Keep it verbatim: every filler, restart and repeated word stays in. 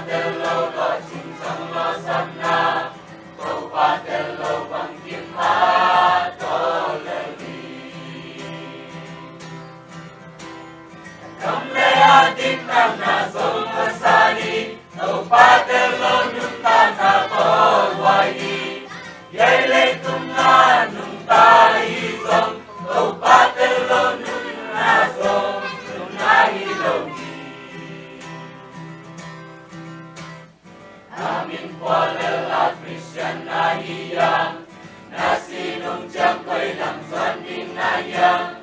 Tel lo lawhcing zong lawhsapna, Topa tel lo bangkim a tawl lel hi. Gam le a diktatna zong a san hi, Topa tel lo nuntakna tawlhuai hi. Hiai leitung a nungta hi zong, Topa tel lo nunna zong nunna hi lo hi. A min pua lel a Christian na hi hiam? Na si nung ciang koi lam zuan ding na hiam?